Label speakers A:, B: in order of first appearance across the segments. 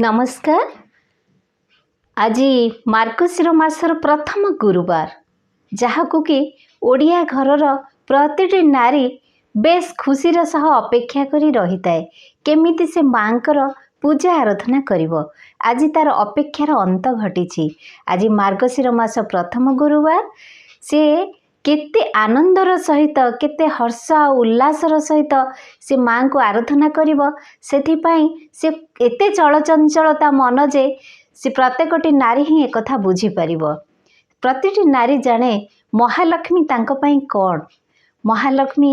A: ନମସ୍କାର। ଆଜି ମାର୍ଗଶିର ମାସର ପ୍ରଥମ ଗୁରୁବାର, ଯାହାକୁ କି ଓଡ଼ିଆ ଘରର ପ୍ରତିଟି ନାରୀ ବେଶ ଖୁସିର ସହ ଅପେକ୍ଷା କରି ରହିଥାଏ, କେମିତି ସେ ମାଆଙ୍କର ପୂଜା ଆରାଧନା କରିବ। ଆଜି ତାର ଅପେକ୍ଷାର ଅନ୍ତ ଘଟିଛି। ଆଜି ମାର୍ଗଶିର ମାସ ପ୍ରଥମ ଗୁରୁବାର। ସେ କେତେ ଆନନ୍ଦର ସହିତ, କେତେ ହର୍ଷ ଆଉ ଉଲ୍ଲାସର ସହିତ ସେ ମାଆଙ୍କୁ ଆରାଧନା କରିବ, ସେଥିପାଇଁ ସେ ଏତେ ଚଳଚଞ୍ଚଳ ତା ମନ ଯେ ସେ ପ୍ରତ୍ୟେକଟି ନାରୀ ହିଁ ଏକଥା ବୁଝିପାରିବ। ପ୍ରତିଟି ନାରୀ ଜାଣେ ମହାଲକ୍ଷ୍ମୀ ତାଙ୍କ ପାଇଁ କ'ଣ। ମହାଲକ୍ଷ୍ମୀ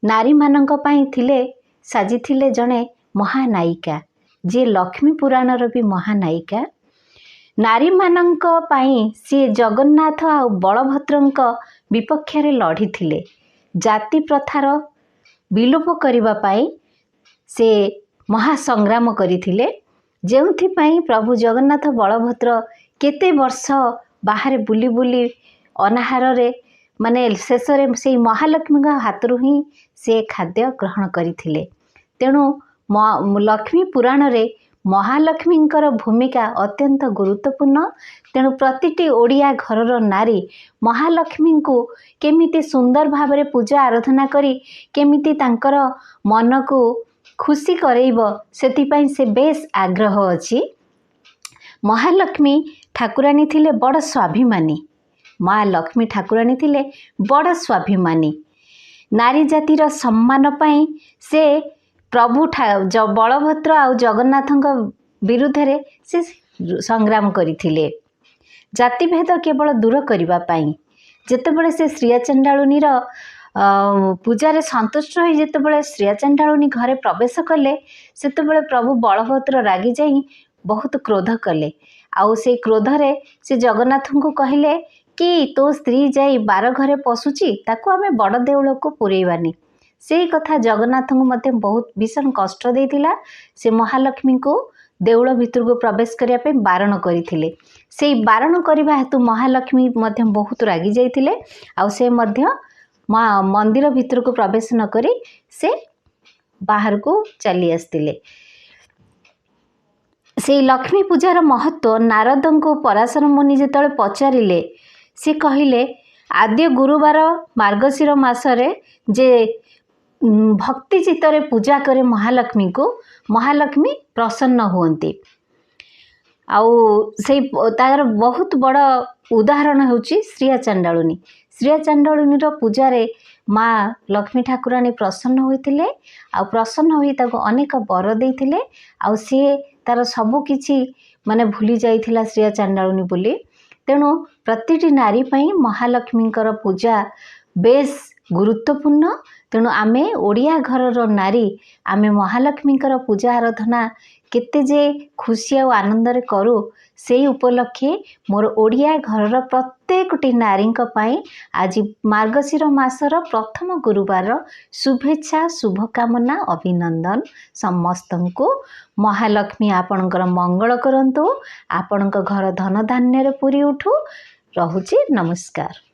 A: ନାରୀମାନଙ୍କ ପାଇଁ ଥିଲେ, ସାଜିଥିଲେ ଜଣେ ମହାନାୟିକା, ଯିଏ ଲକ୍ଷ୍ମୀ ପୁରାଣର ବି ମହାନାୟିକା। ନାରୀମାନଙ୍କ ପାଇଁ ସିଏ ଜଗନ୍ନାଥ ଆଉ ବଳଭଦ୍ରଙ୍କ ବିପକ୍ଷରେ ଲଢ଼ିଥିଲେ। ଜାତି ପ୍ରଥାର ବିଲୋପ କରିବା ପାଇଁ ସେ ମହାସଂଗ୍ରାମ କରିଥିଲେ, ଯେଉଁଥିପାଇଁ ପ୍ରଭୁ ଜଗନ୍ନାଥ ବଳଭଦ୍ର କେତେ ବର୍ଷ ବାହାରେ ବୁଲି ବୁଲି ଅନାହାରରେ, ମାନେ ଶେଷରେ ସେଇ ମହାଲକ୍ଷ୍ମୀଙ୍କ ହାତରୁ ହିଁ ସେ ଖାଦ୍ୟ ଗ୍ରହଣ କରିଥିଲେ। ତେଣୁ ଲକ୍ଷ୍ମୀ ପୁରାଣରେ ମହାଲକ୍ଷ୍ମୀଙ୍କର ଭୂମିକା ଅତ୍ୟନ୍ତ ଗୁରୁତ୍ୱପୂର୍ଣ୍ଣ। ତେଣୁ ପ୍ରତିଟି ଓଡ଼ିଆ ଘରର ନାରୀ ମହାଲକ୍ଷ୍ମୀଙ୍କୁ କେମିତି ସୁନ୍ଦର ଭାବରେ ପୂଜା ଆରାଧନା କରି କେମିତି ତାଙ୍କର ମନକୁ ଖୁସି କରେଇବ, ସେଥିପାଇଁ ସେ ବେଶ ଆଗ୍ରହ ଅଛି। ମହାଲକ୍ଷ୍ମୀ ଠାକୁରାଣୀ ଥିଲେ ବଡ଼ ସ୍ୱାଭିମାନୀ। ମା ଲକ୍ଷ୍ମୀ ଠାକୁରାଣୀ ଥିଲେ ବଡ଼ ସ୍ୱାଭିମାନୀ। ନାରୀ ଜାତିର ସମ୍ମାନ ପାଇଁ ସେ ପ୍ରଭୁ ବଳଭଦ୍ର ଆଉ ଜଗନ୍ନାଥଙ୍କ ବିରୁଦ୍ଧରେ ସେ ସଂଗ୍ରାମ କରିଥିଲେ, ଜାତିଭେଦ କେବଳ ଦୂର କରିବା ପାଇଁ। ଯେତେବେଳେ ସେ ଶ୍ରୀୟା ଚଣ୍ଡାଳୁଣୀର ପୂଜାରେ ସନ୍ତୁଷ୍ଟ ହୋଇ ଯେତେବେଳେ ଶ୍ରୀୟା ଚଣ୍ଡାଳୁଣୀ ଘରେ ପ୍ରବେଶ କଲେ, ସେତେବେଳେ ପ୍ରଭୁ ବଳଭଦ୍ର ରାଗିଯାଇ ବହୁତ କ୍ରୋଧ କଲେ। ଆଉ ସେଇ କ୍ରୋଧରେ ସେ ଜଗନ୍ନାଥଙ୍କୁ କହିଲେ କି ତୋ ସ୍ତ୍ରୀ ଯାଇ ବାର ଘରେ ପଶୁଛି, ତାକୁ ଆମେ ବଡ଼ ଦେଉଳକୁ ପୁରେଇବାନି। ସେଇ କଥା ଜଗନ୍ନାଥଙ୍କୁ ମଧ୍ୟ ବହୁତ ଭୀଷଣ କଷ୍ଟ ଦେଇଥିଲା। ସେ ମହାଲକ୍ଷ୍ମୀଙ୍କୁ ଦେଉଳ ଭିତରକୁ ପ୍ରବେଶ କରିବା ପାଇଁ ବାରଣ କରିଥିଲେ। ସେଇ ବାରଣ କରିବା ହେତୁ ମହାଲକ୍ଷ୍ମୀ ମଧ୍ୟ ବହୁତ ରାଗି ଯାଇଥିଲେ, ଆଉ ସେ ମଧ୍ୟ ମନ୍ଦିର ଭିତରକୁ ପ୍ରବେଶ ନ କରି ସେ ବାହାରକୁ ଚାଲି ଆସିଥିଲେ। ସେଇ ଲକ୍ଷ୍ମୀ ପୂଜାର ମହତ୍ଵ ନାରଦଙ୍କୁ ପରାଶର ମୁନି ଯେତେବେଳେ ପଚାରିଲେ, ସେ କହିଲେ ଆଦ୍ୟ ଗୁରୁବାର ମାର୍ଗଶିର ମାସରେ ଯେ ଭକ୍ତି ଚିତ୍ତରେ ପୂଜା କରେ ମହାଲକ୍ଷ୍ମୀଙ୍କୁ, ମହାଲକ୍ଷ୍ମୀ ପ୍ରସନ୍ନ ହୁଅନ୍ତି। ଆଉ ସେଇ ତାର ବହୁତ ବଡ଼ ଉଦାହରଣ ହେଉଛି ଶ୍ରୀୟା ଚାଣ୍ଡାଳୁନୀ। ଶ୍ରୀୟା ଚାଣ୍ଡାଳୁନୀର ପୂଜାରେ ମା ଲକ୍ଷ୍ମୀ ଠାକୁରାଣୀ ପ୍ରସନ୍ନ ହୋଇଥିଲେ, ଆଉ ପ୍ରସନ୍ନ ହୋଇ ତାକୁ ଅନେକ ବର ଦେଇଥିଲେ, ଆଉ ସିଏ ତାର ସବୁ କିଛି ମାନେ ଭୁଲି ଯାଇଥିଲା ଶ୍ରୀୟା ଚାଣ୍ଡାଳୁନୀ ବୋଲି। ତେଣୁ ପ୍ରତିଟି ନାରୀ ପାଇଁ ମହାଲକ୍ଷ୍ମୀଙ୍କର ପୂଜା ବେଶ ଗୁରୁତ୍ୱପୂର୍ଣ୍ଣ। ତେଣୁ ଆମେ ଓଡ଼ିଆ ଘରର ନାରୀ, ଆମେ ମହାଲକ୍ଷ୍ମୀଙ୍କର ପୂଜା ଆରାଧନା କେତେ ଯେ ଖୁସି ଆଉ ଆନନ୍ଦରେ କରୁ, ସେଇ ଉପଲକ୍ଷେ ମୋର ଓଡ଼ିଆ ଘରର ପ୍ରତ୍ୟେକଟି ନାରୀଙ୍କ ପାଇଁ ଆଜି ମାର୍ଗଶିର ମାସର ପ୍ରଥମ ଗୁରୁବାରର ଶୁଭେଚ୍ଛା, ଶୁଭକାମନା, ଅଭିନନ୍ଦନ ସମସ୍ତଙ୍କୁ। ମହାଲକ୍ଷ୍ମୀ ଆପଣଙ୍କର ମଙ୍ଗଳ କରନ୍ତୁ, ଆପଣଙ୍କ ଘର ଧନଧାନ୍ୟରେ ପୁରି ଉଠୁ। ରହୁଛି, ନମସ୍କାର।